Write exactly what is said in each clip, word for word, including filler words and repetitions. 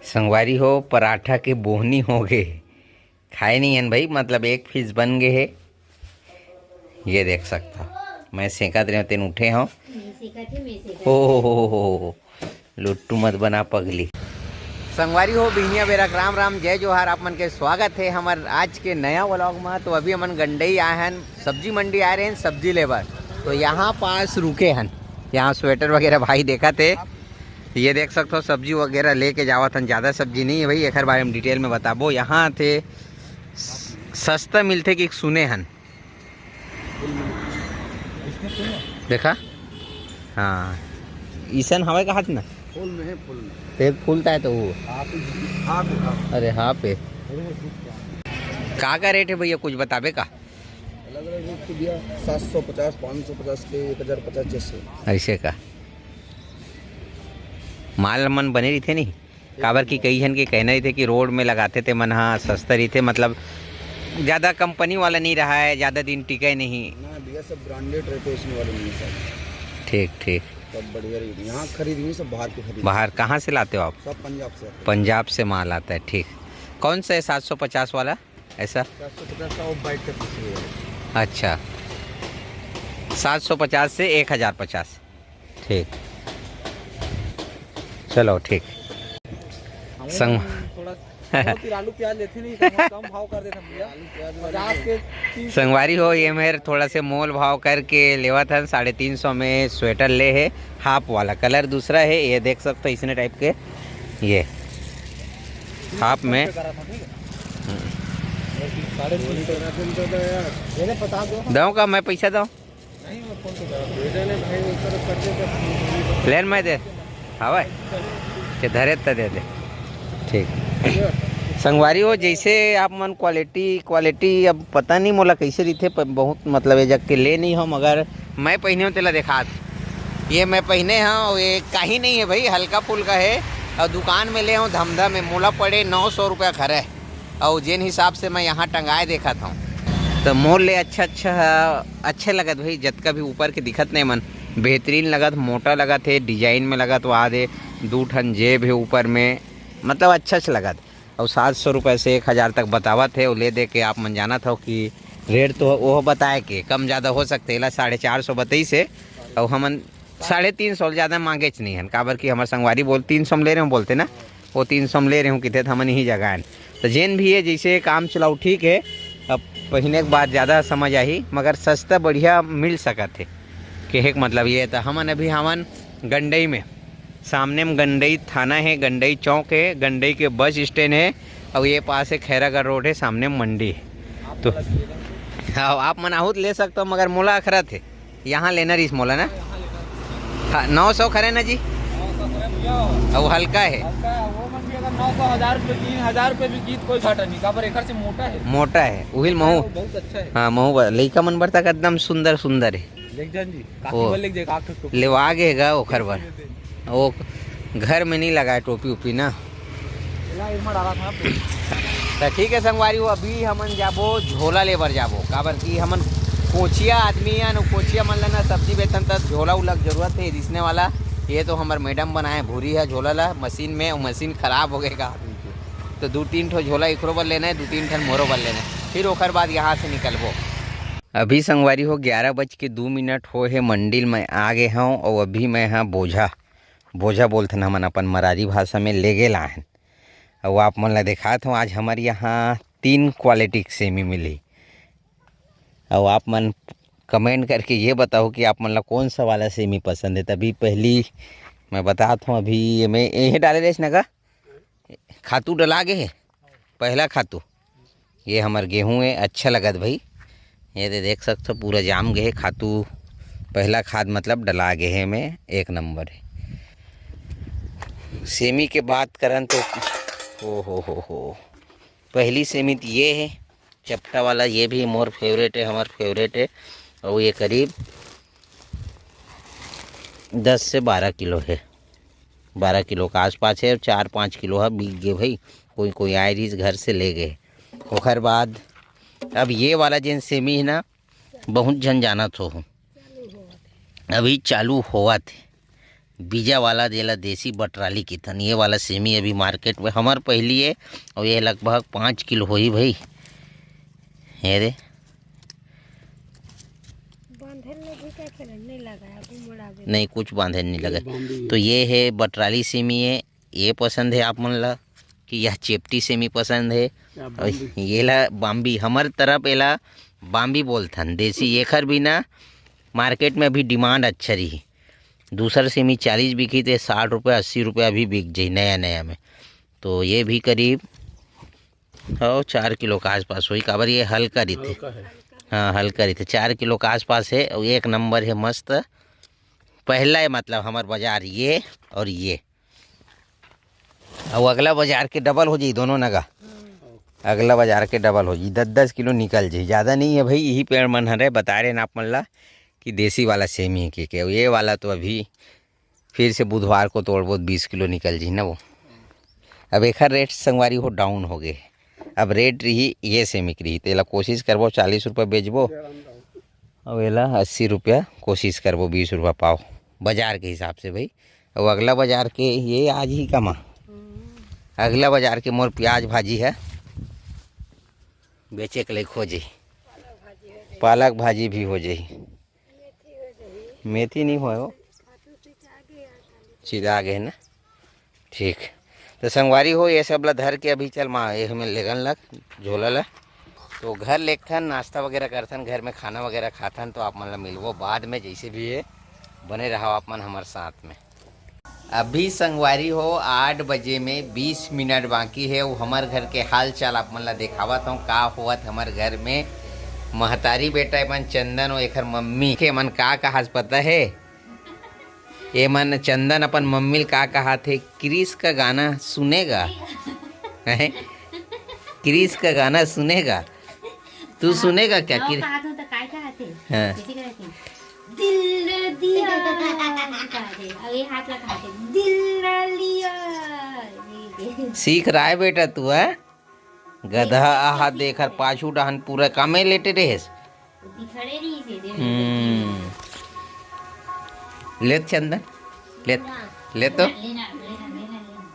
संगवारी हो, पराठा के बोहनी हो गे। खाए नहीं हन भाई, मतलब एक पीस बन गे हे। ये देख सकता, मैं सेंकत रहे तेन उठे हो। ओ हो हो हो हो। लुट्टू मत बना पगली। संगवारी हो, बिहनिया बेरा के राम राम, जय जोहार। आप मन के स्वागत है हमर आज के नया व्लॉग में। तो अभी हमन गंडई आए हन, सब्जी मंडी आए रहे हन सब्जी लेबर। तो यहाँ पास रुके हन, यहाँ स्वेटर वगैरह भाई देखत हे। ये देख सकते हो, सब्जी वगैरह लेके जावत हन। ज़्यादा सब्जी नहीं है भाई, एकर बारे में डिटेल में बताबो। यहाँ थे स-, सस्ता मिलथे कि सुने हन। देखा? हाँ, ईसन हवय कहा ना? फुल में है, फुल में। ते फूलता है तो वो। हाफ ही, हाफ है, हाफ। अरे हाँ पे। अरे, का का रेट है भैया, कुछ बताबे का? अलग अलग रेट के भैया, सात सौ पचास, पाँच सौ पचास के, एक हज़ार पचास जैसे। ऐसे का? माल मन बने रहिथे नहीं? काबर कि कई झन के कहना रहिथे कि रोड में लगाथे ते मन ह सस्ता रहिथे, मतलब ज़्यादा कंपनी वाला नहीं रहा है, ज़्यादा दिन टिके नहीं। ना भैया, सब ब्रांडेड रहते, इसमें वाले नहीं सर। ठीक, ठीक। सब बढ़िया रही, यहाँ खरीद नहीं, सब बाहर के खरीद। बाहर कहाँ से लाते हो आप? सब पंजाब से आते हैं। पंजाब से माल आता है, ठीक। कौन सा है सात सौ पचास वाला? ऐसा सात सौ पचास का ऑफ वाइट का पीस है। अच्छा, सात सौ पचास से एक हज़ार पचास। ठीक, चलो ठीक। हम संग- थोड़ा, थोड़ा फिर आलू प्याज लेते नहीं, तो हम कम भाव कर देते हैं भैया। पचास के तीस। संगवारी हो, ये मेर थोड़ा से मोल भाव करके लेवत हन। साढ़े तीन सौ में स्वेटर ले है, हाफ वाला, कलर दूसरा है। ये देख सकते हो, इसने टाइप के, ये हाफ में। साढ़े तीन सौ। दऊं का मैं पैसा दऊं? लेन मैं दे हवय के धरे त दे दे। ठीक। संगवारी हो, जैसे आप मन क्वालिटी, क्वालिटी अब पता नहीं मोला कैसे रहिथे, पर बहुत मतलब ये जग के ले नहीं हो, मगर मैं पहिने हो तेला देखात। ये मैं पहिने हव, ये काही नहीं है भाई, हल्का फुल्का है। और दुकान में ले हूँ धमधा में, मोला पड़े नौ सौ रुपया खरे। और जेन हिसाब से मैं यहाँ टंगाए देखत हूँ, तो मोर ले अच्छा अच्छा, अच्छे लगत भाई। जतका भी ऊपर के दिखत नहीं मन, बेहतरीन लगत, मोटा लगत है, डिजाइन में लगत, वहाँ दे दू ठन जेब है ऊपर में, मतलब अच्छा अच्छा लगत। और सात सौ रुपये से एक हज़ार तक बतावत है। वो ले दे के आप मन जानत हो कि रेट तो वो बताए के कम ज़्यादा हो सकते, एला साढ़े चार सौ बताइस हे। और हमन साढ़े तीन सौ ले ज़्यादा मांगेच नहीं हन, काबर कि हमर संगवारी बोल तीन सौ में ले रहे हो बोलते ना, वो तीन सौ में ले रहे हो किथे, तो हमन यही जगह आन। तो जेन भी है, जैसे काम चलाओ ठीक है, अब पहिने के बाद ज़्यादा समझ आही, मगर सस्ता बढ़िया मिल सकत है। कहे के मतलब ये, तो हमन अभी हमन गंडई में, सामने में गंडई थाना है, गंडई चौक है, गंडई के बस स्टैंड है, और ये पास है खैरागढ़ रोड है, सामने में मंडी है। तो हाँ, आप मन आहू त ले सकते हो, मगर मोला अखरत है, यहाँ लेना रहीस मोला ना। हाँ, नौ सौ खरे ना जी। नौ सौ खरे भैया। और हल्का है। हल्का है, वो मन भी अगर नौ सौ, हज़ार रुपये, तीन हज़ार रुपये भी गीत कोई घाटा नहीं, काबर एकर से मोटा है। मोटा है, उहिल महू। बहुत अच्छा है। हाँ, महू बर। लइका मन बर तक एकदम सुंदर सुंदर है। लेग जान जी, काकी ओ, बर लेग जाए, काकी टोपी। लेवा गे गा ओखर बर। ओ, घर में नहीं लगाए टोपी उपी ना। ला, एमा डाला था। तो ठीक है संगवारी हो, अभी हमन जाबो झोला लेबर जाबो, काबर कि हमन कोचिया आदमी हन, कोचिया मन ला ना सब्जी बेचन त झोला उला के जरूरत है, रिसने वाला। ये तो हमर मैडम बनाए भूरी है झोला ला मशीन में, और मशीन खराब हो गए का। तो दू तीन ठो झोला इखरो बर लेना है, दू तीन ठन मोरो बर लेना है, फिर ओखर बाद यहाँ से निकलबो। अभी संगवारी हो, ग्यारह बज के दू मिनट हो हे, मंडी ल मैं आ गे हव, और अभी मैं हा बोझा, बोझा बोलथन हमन अपन मरारी भाषा में, लेगे ला हन। और आप मन ला देखात हव, आज हमर यहाँ तीन क्वालिटी के सेमी मिली। और आप मन कमेंट करके ये बताओ कि आप मन ला कौन सा वाला सेमी पसंद है। तभी पहली मैं बतात हूँ, अभी ये मैं यही डाले रहे ना का खातू डला गे हे, पहला खातू। ये हमर गेहूं है, अच्छा लगत भाई। ये दे देख सकते हो, पूरा जाम गे हे खातू। पहला खाद मतलब डला गे हे में, एक नंबर है। सेमी के बात करन तो, ओ हो हो हो, पहली सेमी तो ये है, चपटा वाला, ये भी मोर फेवरेट है, हमर फेवरेट है। और ये करीब दस से बारह किलो है, बारह किलो का आसपास है, और चार पाँच किलो है बिक गए भाई। कोई कोई आए रहीस घर से ले गए। ओकर बाद अब ये वाला जेन सेमी है ना, बहुत झन जानत हो, अभी चालू होवत है। बीजा वाला, जेला देसी बटराली किथन, ये वाला सेमी अभी मार्केट में हमर पहिली है, और ये लगभग पाँच किलो होही भाई। ये रे, बांधे ल नहीं का करे, नहीं लगा, अभी मोड़ा दे। नहीं, कुछ बांधे नहीं लगा। तो ये है बटराली सेमी है, ये पसंद है आप मन ला कि यह चेपटी सेमी पसंद है? और ये ला बाम्बी, हमर तरफ एला बाम्बी बोलथन, देसी। एखर बिना मार्केट में अभी डिमांड अच्छा रही। दूसर सेमी चालीस बिकी थे, साठ रुपया, अस्सी रुपया अभी बिक जाई नया नया में। तो ये भी करीब, हाँ, चार किलो के आसपास होही, काबर ये हल्का रहिथे। हाँ, हल्का रहिथे, चार किलो के आसपास है। और एक नंबर है, मस्त। पहला है, मतलब, हमर बाजार ये और ये, और अगला बाजार के डबल हो जाई दोनों नगा। अगला बाजार के डबल हो जाई, दस दस किलो निकल जाई। ज़्यादा नहीं है भाई, यही पेड़ मन हरे, बता रहे ना आप मन ला कि देसी वाला सेमी है के, के। ये वाला तो अभी फिर से बुधवार को तोड़बो, बीस किलो निकल जाई ना वो। अब एखर रेट संगवारी हो डाउन हो गए। अब रेट रही ये सेमी के रही, तेला कोशिश करबो चालीस रुपये बेचबो, अब एला अस्सी रुपया कोशिश करबो, बीस रुपया पाव बाजार के हिसाब से भाई। अब अगला बाजार के ये आज ही कमा, अगला बाजार के मोर प्याज भाजी है, बेचे के लायक हो जाई, पालक भाजी भी हो जाई। मेथी नहीं होय हो, चिदा गे ना। ठीक, तो संगवारी हो, ये सब ला धर के अभी चल माँ, ये हमें लेगन लग झोला ला, तो घर लेगथन, नाश्ता वगैरह करथन, घर में खाना वगैरह खाथन, तो आप मन ला मिलबो बाद में। जैसे भी है, बने रहो आप मन हमर साथ में। अभी संगवारी हो, आठ बजे में बीस मिनट बाकी है। वो हमर घर के हाल चाल आप मन ला देखावत हूँ, का होवत हमर घर में। महतारी बेटा एमन चंदन और एखर मम्मी के मन का कहास पता है? एमन चंदन अपन मम्मी ल का कहाथे, "क्रिस का गाना सुनेगा?" हैं? "क्रिस का गाना सुनेगा?" तू सुनेगा क्या? हाँ, किर- कहा तो, तो काय कहा थे? हाँ। कैसे कहा थे? "दिल दिया।" कहा थे। अब ये हाथ लगा थे, "दिल लिया।" ये, ये। सीख रहा है बेटा तू, है? गधा आहा, देख हर पाछू डहन पूरा कामे लेटे रहेस। ओती खड़े नहीं से, दे हम्म। ले तो चंदन, ले, ले तो। लेना, लेना, लेना, लेना।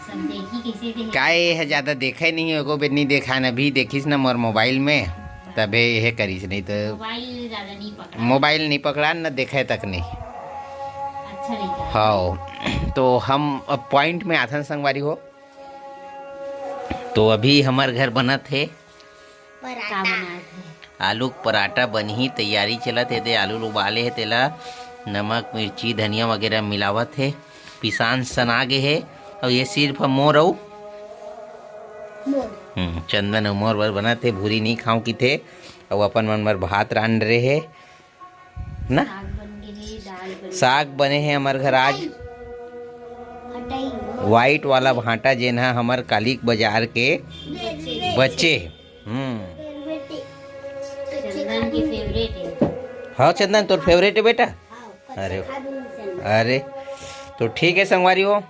सब देखी कैसे दे। काय ये है, ज्यादा देखे नहीं, एगो बेर नहीं देखा न, अभी देखिस न मोर मोबाइल में, तबे ये करिस, नहीं तो मोबाइल ज्यादा नहीं पकड़ा। मोबाइल नहीं पकड़ा न, देखे तक नहीं। अच्छा नहीं कहा। हाँ, तो हम अब पॉइंट में आथन संगवारी हो। तो अभी हमर घर बनत हे का बनात हे? आलू के पराठा बनही, तैयारी चलत हे। दे आलू ल उबाले हे, तेला नमक, मिर्ची, धनिया वगैरह मिलावत हे। पिसान सना गे हे, अउ ये सिर्फ मोर अउ मोर। हम्म, चंदन अउ मोर बर बनत हे। भूरी नहीं खाऊं किथे, अउ अपन मन बर भात रांध रहे हे ना। साग बन गे हे, दाल बन गे। साग बने हे हमर घर आज। हटाई। व्हाइट वाला भांटा, जेन ह हमर कालिक बाजार के बच्चे। बच्चे। हम्म। फेवरेट हे। चंदन के फेवरेट हे। हाँ चंदन, तोर फेवरेट हे बेटा। हाँ, अरे, खा दूंगी चंदन। अरे, तो ठीक है संगवारी हो,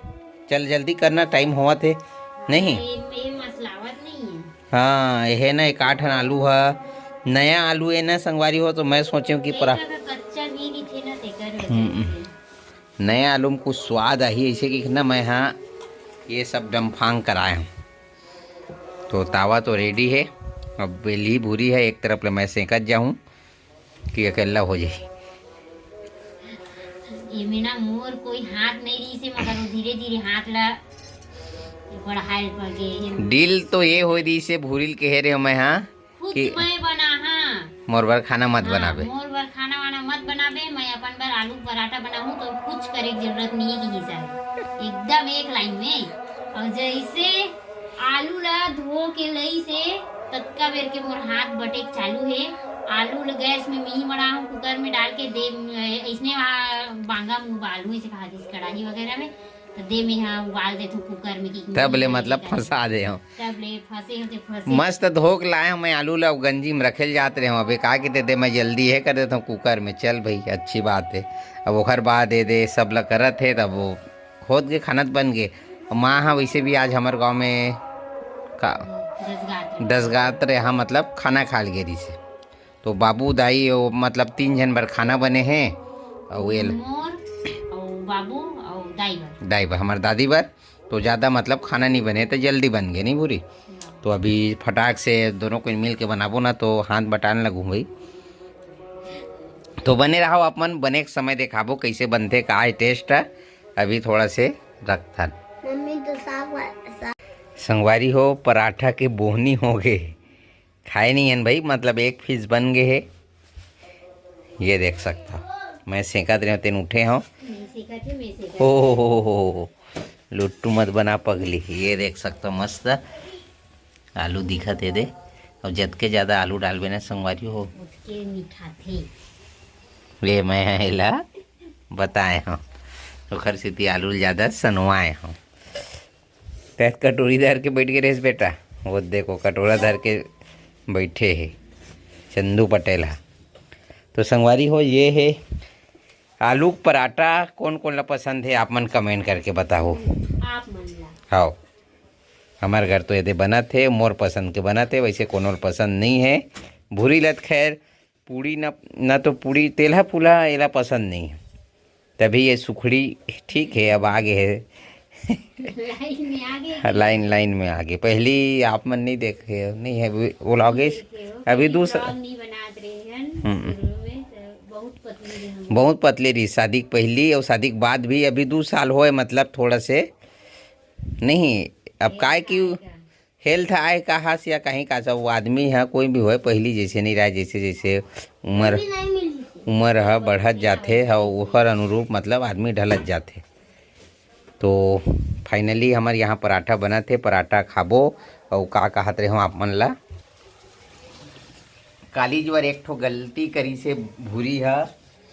चल जल्दी करना, टाइम होवत हे, नहीं? ये, ये मसलावत नहीं है। हाँ, ये है ना, एक आठ ठन आलू ह, नया आलू है ना संगवारी हो, तो मैं सोचे हूँ कि परा- एक अगर कच्चा भी नहीं थे ना, तेकर वजह हम्म। से। नया आलू में कुछ स्वाद आही, ऐसे कि ना मैं हाँ ये सब डमफांग कराए हूँ। तो तावा तो रेडी है, अब बेली भूरी है, एक तरफ ले मैं सेंकत जाऊँ कि अकेला हो जाए। एमे ना मोर कोई हाथ नहीं रही से, मगर वो धीरे धीरे हाथ ला बढ़ाए पड़ गए। डील तो ये हो रही से भूरिल कहे रहे मैं हाँ खुद कि मैं बनाहा। मोर बर खाना मत हाँ, बनाबे। मोर बर खाना वाना मत बनाबे, मैं अपन बर आलू पराठा बनाहूँ, तो कुछ करे के जरूरत नहीं है किसी से। एकदम एक लाइन में। और जैसे आलू ला धो के लई से, ततका बेर के मोर हाथ बटेक चालू हे। आलू ला गैस में मिही मड़ाहूँ, कुकर में डाल के दे, इसने वहाँ बांगा मुँह बालू, इसे कहा जिस कढ़ाई वगैरह में। तो दे में हाँ उबाल देथों कुकर में कि तब ले मतलब फंसा दे हो। तब ले फंसे हो ते फंसे। मस्त धोक लाए हो, मैं आलू ला गंजी में रखेल जात रहे हो। अबे का के दे दे, मैं जल्दी है कर देता हूँ कुकर में। चल भाई, अच्छी बात है। अब ओखर बाद दे दे सब ला करत है, तब वो होत के खानत बन गए। माँ हाँ वैसे भी आज हमारे गाँव में का दस गात रहे। दस गात रहे, हाँ, मतलब खाना खा लिए रही से। तो बाबू दाई वो मतलब तीन जन बर खाना बने हैं। और ये ल- मोर, और बाबू और दाई बर। दाई बर, हमार दादी बर। तो ज़्यादा मतलब खाना नहीं बने, तो जल्दी बन गए नहीं भूरी। तो अभी फटाक से दोनों को मिल के बनाबो ना, तो हाथ बटाने लगूँ भाई। तो बने रहो आप मन, बने के समय देखाबो कैसे बनथे, का है टेस्ट है। अभी थोड़ा से रखथन। मम्मी तो साग वा-, साग संगवारी हो, पराठा के बोहनी हो गए, खाए नहीं हन भाई, मतलब एक पीस बन गए है। ये देख सकता हो, मैं सेकत रहे हूँ, तेन उठे हो। नहीं सेकत है, मैं सेकत हो, हो, हो, हो, हो। लुट्टू मत बना पगली। ये देख सकता हो, मस्त आलू दिखत हे दे। और जतके ज़्यादा आलू डालबे ना संगवारी हो, उतके मीठा थे। ये मैं एला बताए हूँ, ओखर सेती आलू ला ज़्यादा सनवाए हूँ। तैं कटोरी धर के बैठ के रहिस बेटा, वो देखो कटोरा धर के बैठे हे चंदू पटेल हा। तो संगवारी हो, ये हे आलू के पराठा। कोन कोन ला पसंद हे, आप मन कमेंट करके बताओ। आप मन ला। हाँ, हमार घर तो एदे बनत हे, मोर पसंद के बनत हे, वैसे कोनो ला पसंद नहीं है। भूरी लत खैर पूड़ी ना, ना तो पूड़ी तेलहा फूला एला पसंद नहीं है। तभी ये सुखड़ी ठीक है, अब आगे है। लाइन में आगे। हाँ, लाइन, लाइन में आगे। पहली आप मन नहीं देखे हो, नहीं है, वो, वो लॉगेश देखे हो, अभी पहली दूसरा vlog नहीं बनात रहे हन, हम्म। शुरू में तो बहुत पतली रही हम। बहुत पतली रही शादी के पहली, और शादी के बाद भी अभी दो साल होए, मतलब थोड़ा से नहीं। अब एक काय की आएगा। हेल्थ आए का हस या कहीं का सब, वो आदमी है कोई भी होए, पहली जैसे नहीं रहा, जैसे जैसे उम्र, अभी नहीं मिली थी। उम्र है बढ़त जाथे है, ओकर अनुरूप मतलब आदमी ढलत जाथे। तो फाइनली हमारे यहाँ पराठा बनत हे, पराठा खाबो। और का कहत रहे हो आप मन ला, काली जुआर एक ठो गलती करी से भूरी है,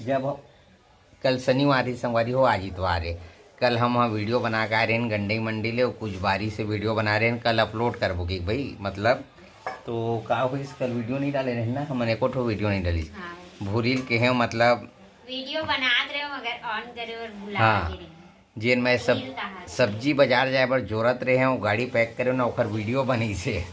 जब कल शनिवार ही संगवारी हो, आज इतवार है। कल हम वहाँ वीडियो बना के आए रहेन गंडई मंडी ले, कुछ बारी से वीडियो बना रहे हैं, कल अपलोड करबो कि भाई मतलब। तो का होइस, कल वीडियो नहीं डाले रहेन ना, हमन एको ठो वीडियो नहीं डाली। हाँ। भूरिल के हैं मतलब वीडियो बनात रहे हो मगर ऑन करे और भुला हाँ। के रहे। जेन मैं सब भूरिल कहा। सब्जी बाजार जाए बर जोरत रहे हूँ, गाड़ी पैक करे ना, ओखर वीडियो बनी से।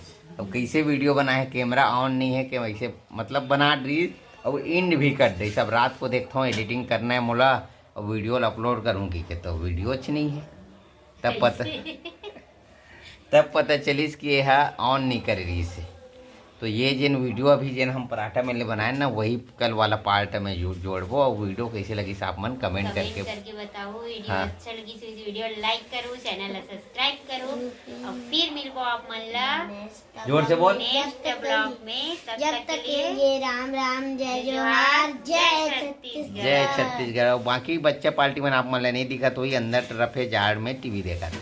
अब कैसे वीडियो बनाए, कैमरा ऑन नहीं है कि वैसे मतलब बना रही, अब एंड भी कर दे। सब रात को देखता हूँ, एडिटिंग करना है मोला, अब वीडियो ला अपलोड करूँगी कि तो वीडियो अच्छी नहीं है। तब पता तब पता चलिस कि ये ऑन नहीं कर रही से। तो ये जेन वीडियो अभी जेन हम पराठा मेले बनाए ना, वही कल वाला पार्ट में जो-, जोड़बो। और वीडियो कैसे लगी से आप मन कमेंट कमेंट करके करके बताओ। वीडियो हाँ। अच्छा लगी से वीडियो लाइक करो, चैनल ला सब्सक्राइब करो और फिर मिलबो आप मन ला नेक्स्ट जोर से बोल। नेक्स्ट ब्लॉग में। तब जब तक तक के के लिए लिए राम राम, जय जोहार, जय छत्तीसगढ़। जय छत्तीसगढ़। और बाकी बच्चा पार्टी मन आप मन ला नहीं दिखत होही, अंदर तरफ है जाड़ में टीवी देखत।